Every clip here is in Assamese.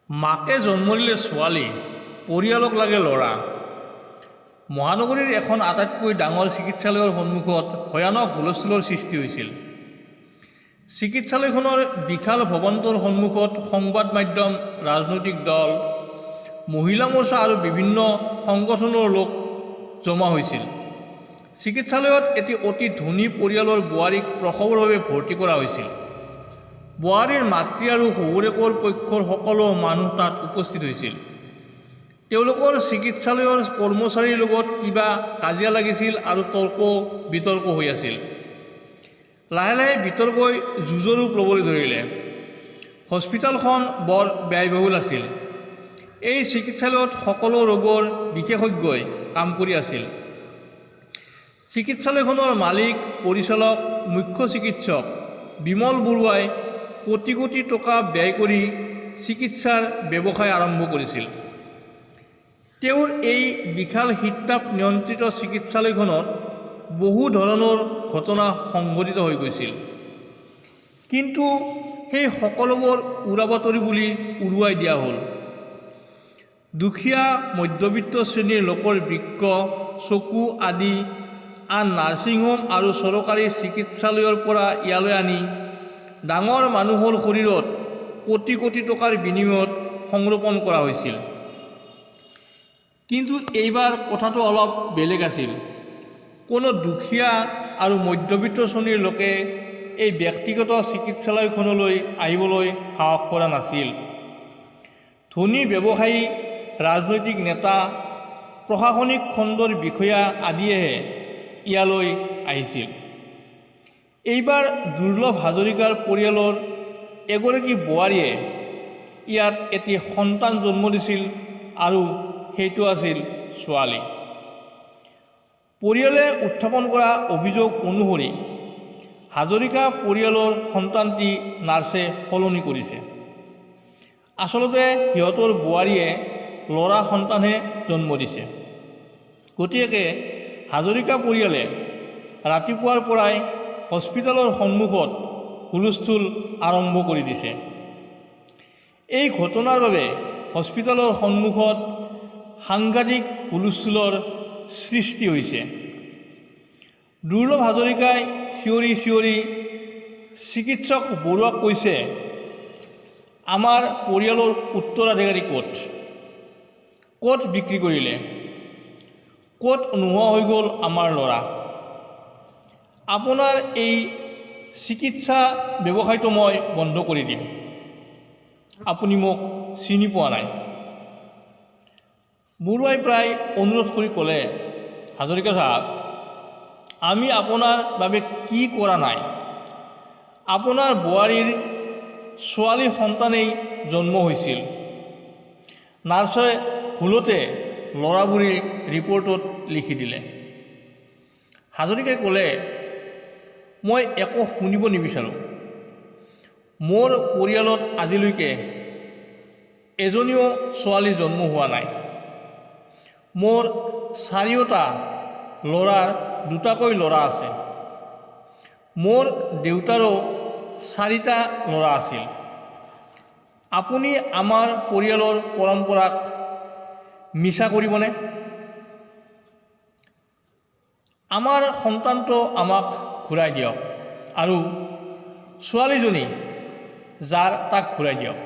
মাকে জন্ম দিলে ছোৱালী, পৰিয়ালক লাগে ল'ৰা। মহানগৰীৰ এখন আটাইতকৈ ডাঙৰ চিকিৎসালয়ৰ সন্মুখত ভয়ানক হুলস্থুলৰ সৃষ্টি হৈছিল। চিকিৎসালয়খনৰ বিশাল ভৱনটোৰ সন্মুখত সংবাদ মাধ্যম, ৰাজনৈতিক দল, মহিলা মৰ্চা আৰু বিভিন্ন সংগঠনৰ লোক জমা হৈছিল। চিকিৎসালয়ত এটি অতি ধনী পৰিয়ালৰ বোৱাৰীক প্ৰসৱৰ বাবে ভৰ্তি কৰা হৈছিল। বোৱাৰীৰ মাতৃ আৰু শহুৰেকৰ পক্ষৰ সকলো মানুহ তাত উপস্থিত হৈছিল। তেওঁলোকৰ চিকিৎসালয়ৰ কৰ্মচাৰীৰ লগত কিবা কাজিয়া লাগিছিল আৰু তৰ্ক বিতৰ্ক হৈ আছিল। লাহে লাহে বিতৰ্কই যুঁজৰ ৰূপ ল'বলৈ ধৰিলে। হস্পিতালখন বৰ ব্যয়বহুল আছিল। এই চিকিৎসালয়ত সকলো ৰোগৰ বিশেষজ্ঞই কাম কৰি আছিল। চিকিৎসালয়খনৰ মালিক, পৰিচালক, মুখ্য চিকিৎসক বিমল বৰুৱাই কোটি কোটি টকা ব্যয় কৰি চিকিৎসাৰ ব্যৱসায় আৰম্ভ কৰিছিল। তেওঁৰ এই বিশাল শীততাপ নিয়ন্ত্ৰিত চিকিৎসালয়খনত বহু ধৰণৰ ঘটনা সংঘটিত হৈ গৈছিল। কিন্তু সেই সকলোবোৰ উৰাবাতৰি বুলি উৰুৱাই দিয়া হ'ল। দুখীয়া মধ্যবিত্ত শ্ৰেণীৰ লোকৰ বৃক্ক, চকু আদি আন নাৰ্ছিংহোম আৰু চৰকাৰী চিকিৎসালয়ৰ পৰা ইয়ালৈ আনি ডাঙৰ মানুহৰ শৰীৰত কোটি কোটি টকাৰ বিনিময়ত সংৰোপণ কৰা হৈছিল। কিন্তু এইবাৰ কথাটো অলপ বেলেগ আছিল। কোনো দুখীয়া আৰু মধ্যবিত্ত শ্ৰেণীৰ লোকে এই ব্যক্তিগত চিকিৎসালয়খনলৈ আহিবলৈ সাহস কৰা নাছিল। ধনী ব্যৱসায়ী, ৰাজনৈতিক নেতা, প্ৰশাসনিক খণ্ডৰ বিষয়া আদিয়েহে ইয়ালৈ আহিছিল। এইবাৰ দুৰ্লভ হাজৰিকাৰ পৰিয়ালৰ এগৰাকী বোৱাৰীয়ে ইয়াত এটি সন্তান জন্ম দিছিল আৰু সেইটো আছিল ছোৱালী। পৰিয়ালে উত্থাপন কৰা অভিযোগ অনুসৰি হাজৰিকা পৰিয়ালৰ সন্তানটি নাৰ্ছে সলনি কৰিছে। আচলতে সিহঁতৰ বোৱাৰীয়ে ল'ৰা সন্তানহে জন্ম দিছে। গতিকে হাজৰিকা পৰিয়ালে ৰাতিপুৱাৰ পৰাই হস্পিতালৰ সন্মুখত হুলস্থুল আৰম্ভ কৰি দিছে। এই ঘটনাৰ বাবে হস্পিতালৰ সন্মুখত সাংঘাতিক হুলস্থুলৰ সৃষ্টি হৈছে। দুৰ্লভ হাজৰিকাই চিঞৰি চিঞৰি চিকিৎসক বৰুৱাক কৈছে, আমাৰ পৰিয়ালৰ উত্তৰাধিকাৰী ক'ত? ক'ত বিক্ৰী কৰিলে? ক'ত নোহোৱা হৈ গ'ল আমাৰ ল'ৰা? আপোনাৰ এই চিকিৎসা ব্যৱসায়টো মই বন্ধ কৰি দিম। আপুনি মোক চিনি পোৱা নাই। বৰুৱাই প্ৰায় অনুৰোধ কৰি ক'লে, হাজৰিকা চাহাব, আমি আপোনাৰ বাবে কি কৰা নাই? আপোনাৰ বোৱাৰীৰ ছোৱালী সন্তানেই জন্ম হৈছিল। নাৰ্ছে ভুলতে ল'ৰা বুলি ৰিপৰ্টত লিখি দিলে। হাজৰিকাই ক'লে, মই একো শুনিব নিবিচাৰোঁ। মোৰ পৰিয়ালত আজিলৈকে এজনীও ছোৱালী জন্ম হোৱা নাই। মোৰ চাৰিওটা ল'ৰাৰ দুটাকৈ ল'ৰা আছে। মোৰ দেউতাৰো চাৰিটা ল'ৰা আছিল। আপুনি আমাৰ পৰিয়ালৰ পৰম্পৰাক মিছা কৰিবনে? আমাৰ সন্তানটো আমাক ঘূৰাই দিয়ক আৰু ছোৱালীজনী যাৰ তাক ঘূৰাই দিয়ক।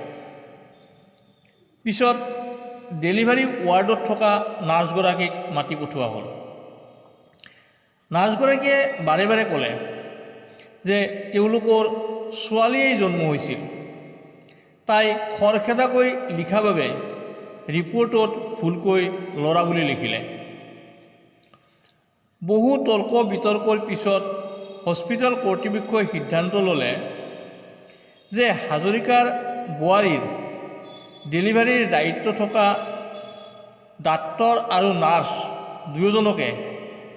পিছত ডেলিভাৰী ৱাৰ্ডত থকা নাৰ্ছগৰাকীক মাতি পঠোৱা হ'ল। নাৰ্ছগৰাকীয়ে বাৰে বাৰে ক'লে যে তেওঁলোকৰ ছোৱালীয়েই জন্ম হৈছিল। তাই খৰখেদাকৈ লিখা বাবে ৰিপৰ্টত ভুলকৈ ল'ৰা বুলি লিখিলে। বহু তৰ্ক বিতৰ্কৰ পিছত হস্পিটেল কৰ্তৃপক্ষই সিদ্ধান্ত ল'লে যে হাজৰিকাৰ বোৱাৰীৰ ডেলিভাৰীৰ দায়িত্ব থকা ডাক্তৰ আৰু নাৰ্ছ দুয়োজনকে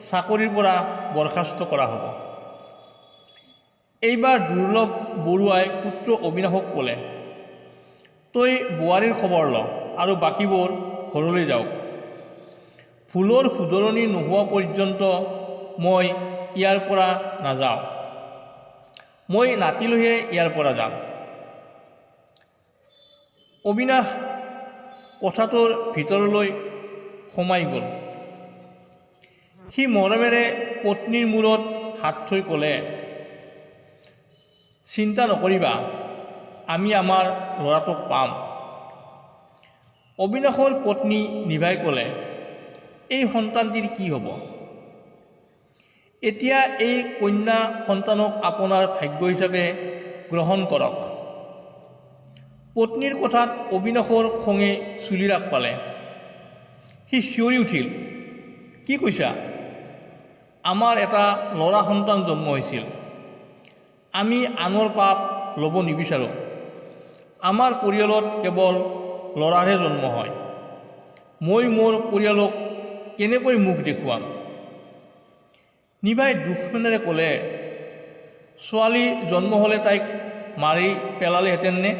চাকৰিৰ পৰা বৰ্খাস্ত কৰা হ'ব। এইবাৰ দুৰ্লভ বৰুৱাই পুত্ৰ অবিনাশক ক'লে, তই বোৱাৰীৰ খবৰ ল আৰু বাকীবোৰ ঘৰলৈ যাওক। ভুলৰ শুধৰণি নোহোৱা পৰ্যন্ত মই ইয়াৰ পৰা নাযাওঁ। মই নাতিলৈহে ইয়াৰ পৰা যাম। অবিনাশ কোঠাটোৰ ভিতৰলৈ সোমাই গ'ল। সি মৰমেৰে পত্নীৰ মূৰত হাত থৈ ক'লে, চিন্তা নকৰিবা, আমি আমাৰ ল'ৰাটোক পাম। অবিনাশৰ পত্নী নিভাই ক'লে, এই সন্তানটিৰ কি হ'ব? এতিয়া এই কন্যা সন্তানক আপোনাৰ ভাগ্য হিচাপে গ্ৰহণ কৰক। পত্নীৰ কথাত অবিনাশৰ খঙে চুলিৰ আগ পালে। সি চিঞৰি উঠিল, কি কৈছা? আমাৰ এটা ল'ৰা সন্তান জন্ম হৈছিল। আমি আনৰ পাপ ল'ব নিবিচাৰোঁ। আমাৰ পৰিয়ালত কেৱল ল'ৰাৰহে জন্ম হয়। মই মোৰ পৰিয়ালক কেনেকৈ মুখ দেখুৱাম? নিভাই দুখ মনেৰে ক'লে, ছোৱালী জন্ম হ'লে তাইক মাৰি পেলালেহেঁতেননে?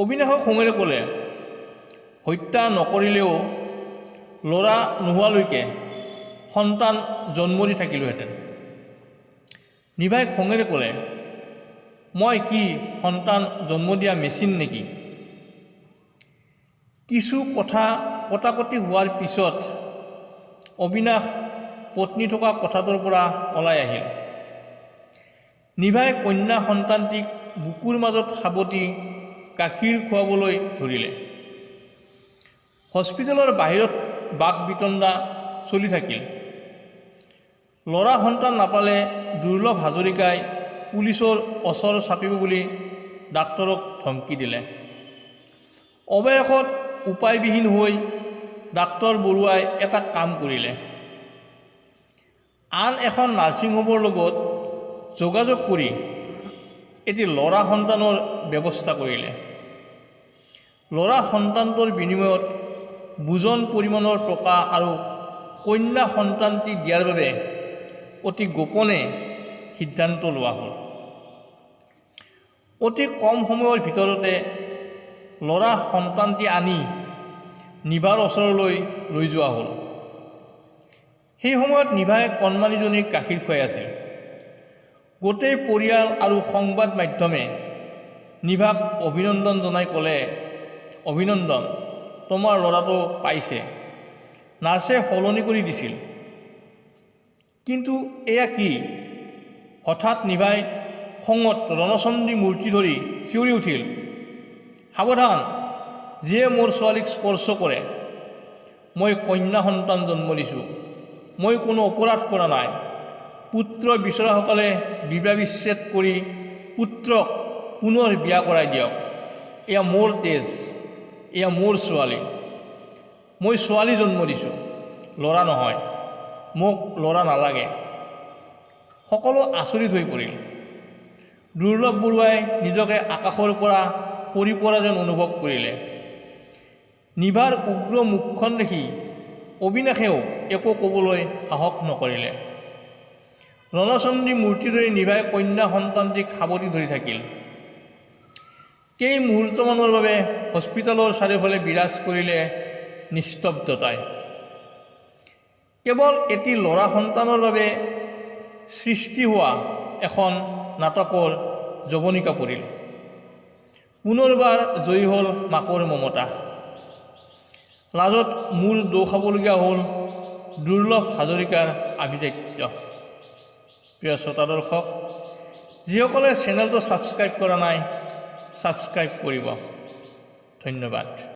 অবিনাশে খঙেৰে ক'লে, হত্যা নকৰিলেও ল'ৰা নোহোৱালৈকে সন্তান জন্ম দি থাকিলোহেঁতেন। নিভাই খঙেৰে ক'লে, মই কি সন্তান জন্ম দিয়া মেচিন নেকি? কিছু কথা কটাকটি হোৱাৰ পিছত অবিনাশ পত্নী থকা কোঠাটোৰ পৰা ওলাই আহিল। নিভাই কন্যা সন্তানটিক বুকুৰ মাজত সাৱটি গাখীৰ খুৱাবলৈ ধৰিলে। হস্পিটেলৰ বাহিৰত বাক বিতণ্ডা চলি থাকিল। ল'ৰা সন্তান নাপালে দুৰ্লভ হাজৰিকাই পুলিচৰ ওচৰ চাপিব বুলি ডাক্তৰক ধমকি দিলে। অৱশেষত উপায়বিহীন হৈ ডাক্তৰ বৰুৱাই এটা কাম কৰিলে। আন এখন নাৰ্ছিংহোমৰ লগত যোগাযোগ কৰি এটি ল'ৰা সন্তানৰ ব্যৱস্থা কৰিলে। ল'ৰা সন্তানটোৰ বিনিময়ত বুজন পৰিমাণৰ টকা আৰু কন্যা সন্তানটি দিয়াৰ বাবে অতি গোপনে সিদ্ধান্ত লোৱা হ'ল। অতি কম সময়ৰ ভিতৰতে ল'ৰা সন্তানটি আনি নিভাৰ ওচৰলৈ লৈ যোৱা হ'ল। সেই সময়ত নিভাই কণমানিজনীক গাখীৰ খুৱাই আছিল। গোটেই পৰিয়াল আৰু সংবাদ মাধ্যমে নিভাক অভিনন্দন জনাই ক'লে, অভিনন্দন, তোমাৰ ল'ৰাটো পাইছে। নাৰ্ছে সলনি কৰি দিছিল। কিন্তু এয়া কি? হঠাৎ নিভাই খঙত ৰণচণ্ডী মূৰ্তি ধৰি চিঞৰি উঠিল, সাৱধান, যিয়ে মোৰ ছোৱালীক স্পৰ্শ কৰে। মই কন্যা সন্তান জন্ম দিছোঁ। মই কোনো অপৰাধ কৰা নাই। পুত্ৰ বিচৰাসকলে বিবাহ বিচ্ছেদ কৰি পুত্ৰক পুনৰ বিয়া কৰাই দিয়ক। এয়া মোৰ তেজ, এয়া মোৰ ছোৱালী। মই ছোৱালী জন্ম দিছোঁ, ল'ৰা নহয়। মোক ল'ৰা নালাগে। সকলো আচৰিত হৈ পৰিল। দুৰ্লভ বৰুৱাই নিজকে আকাশৰ পৰা সৰি পৰা যেন অনুভৱ কৰিলে। নিভাৰ উগ্ৰ মুখখন দেখি অবিনাশেও একো ক'বলৈ সাহস নকৰিলে। ৰণচণ্ডী মূৰ্তি ধৰি নিভাই কন্যা সন্তানটিক সাৱটি ধৰি থাকিল। কেই মুহূৰ্তমানৰ বাবে হস্পিটেলৰ চাৰিওফালে বিৰাজ কৰিলে নিস্তব্ধতাই। কেৱল এটি ল'ৰা সন্তানৰ বাবে সৃষ্টি হোৱা এখন নাটকৰ যৱনিকা পৰিল। পুনৰবাৰ জয়ী হ'ল মাকৰ মমতা। লাজত মূৰ দোঁ খাবলগীয়া হ'ল দুৰ্লভ হাজৰিকাৰ আভিজাত্য। প্ৰিয় শ্ৰোতা দৰ্শক, যিসকলে চেনেলটো ছাবস্ক্ৰাইব কৰা নাই, ছাবস্ক্ৰাইব কৰিব। ধন্যবাদ।